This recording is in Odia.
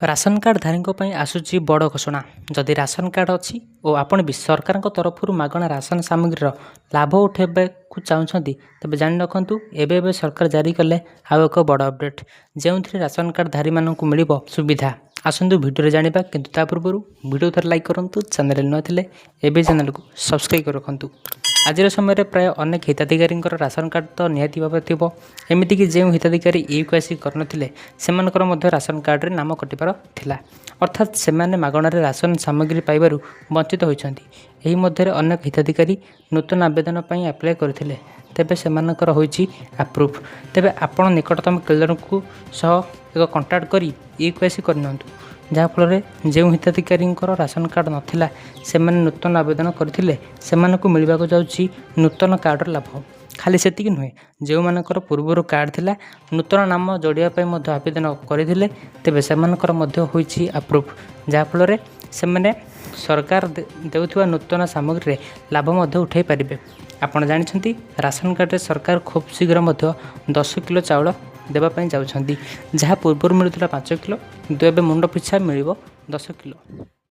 ରାସନ କାର୍ଡ଼ଧାରୀଙ୍କ ପାଇଁ ଆସୁଛି ବଡ଼ ଘୋଷଣା। ଯଦି ରାସନ କାର୍ଡ଼ ଅଛି ଓ ଆପଣ ବି ସରକାରଙ୍କ ତରଫରୁ ମାଗଣା ରାସନ ସାମଗ୍ରୀର ଲାଭ ଉଠାଇବାକୁ ଚାହୁଁଛନ୍ତି, ତେବେ ଜାଣି ରଖନ୍ତୁ, ଏବେ ଏବେ ସରକାର ଜାରି କଲେ ଆଉ ଏକ ବଡ଼ ଅପଡ଼େଟ୍, ଯେଉଁଥିରେ ରାସନ କାର୍ଡ଼ଧାରୀମାନଙ୍କୁ ମିଳିବ ସୁବିଧା। ଆସନ୍ତୁ ଭିଡ଼ିଓରେ ଜାଣିବା, କିନ୍ତୁ ତା ପୂର୍ବରୁ ଭିଡ଼ିଓ ଥରେ ଲାଇକ୍ କରନ୍ତୁ। ଚ୍ୟାନେଲରେ ନୂଆ ଥିଲେ ଏବେ ଚ୍ୟାନେଲକୁ ସବସ୍କ୍ରାଇବ୍ କରି ରଖନ୍ତୁ। ଆଜିର ସମୟରେ ପ୍ରାୟ ଅନେକ ହିତାଧିକାରୀଙ୍କର ରାସନ କାର୍ଡ଼ ତ ନିହାତି ଭାବରେ ଥିବ। ଏମିତିକି ଯେଉଁ ହିତାଧିକାରୀ ଇ କେୱାଇସି କରିନଥିଲେ, ସେମାନଙ୍କର ମଧ୍ୟ ରାସନ କାର୍ଡ଼ରେ ନାମ କଟିବାର ଥିଲା। ଅର୍ଥାତ୍ ସେମାନେ ମାଗଣାରେ ରାସନ ସାମଗ୍ରୀ ପାଇବାରୁ ବଞ୍ଚିତ ହୋଇଛନ୍ତି। ଏହି ମଧ୍ୟରେ ଅନେକ ହିତାଧିକାରୀ ନୂତନ ଆବେଦନ ପାଇଁ ଆପ୍ଲାଏ କରିଥିଲେ। ତେବେ ସେମାନଙ୍କର ହୋଇଛି ଆପ୍ରୁଭ୍। ତେବେ ଆପଣ ନିକଟତମ କ୍ଲିୟରଙ୍କୁ ସହ ଏକ କଣ୍ଟାକ୍ଟ କରି ଇ କେୱାଇସି କରିନିଅନ୍ତୁ, ଯାହାଫଳରେ ଯେଉଁ ହିତାଧିକାରୀଙ୍କର ରାସନ କାର୍ଡ଼ ନଥିଲା, ସେମାନେ ନୂତନ ଆବେଦନ କରିଥିଲେ, ସେମାନଙ୍କୁ ମିଳିବାକୁ ଯାଉଛି ନୂତନ କାର୍ଡ଼ର ଲାଭ। ଖାଲି ସେତିକି ନୁହେଁ, ଯେଉଁମାନଙ୍କର ପୂର୍ବରୁ କାର୍ଡ଼ ଥିଲା, ନୂତନ ନାମ ଯୋଡ଼ିବା ପାଇଁ ମଧ୍ୟ ଆବେଦନ କରିଥିଲେ, ତେବେ ସେମାନଙ୍କର ମଧ୍ୟ ହୋଇଛି ଆପ୍ରୁଭ୍, ଯାହାଫଳରେ ସେମାନେ ସରକାର ଦେଉଥିବା ନୂତନ ସାମଗ୍ରୀରେ ଲାଭ ମଧ୍ୟ ଉଠାଇ ପାରିବେ। ଆପଣ ଜାଣିଛନ୍ତି, ରାସନ କାର୍ଡ଼ରେ ସରକାର ଖୁବ୍ ଶୀଘ୍ର ମଧ୍ୟ 10 କିଲୋ ଚାଉଳ ଦେବା ପାଇଁ ଯାଉଛନ୍ତି, ଯାହା ପୂର୍ବରୁ ମିଳୁଥିଲା 5 କିଲୋ, କିନ୍ତୁ ଏବେ ମୁଣ୍ଡ ପିଛା ମିଳିବ 10 କିଲୋ।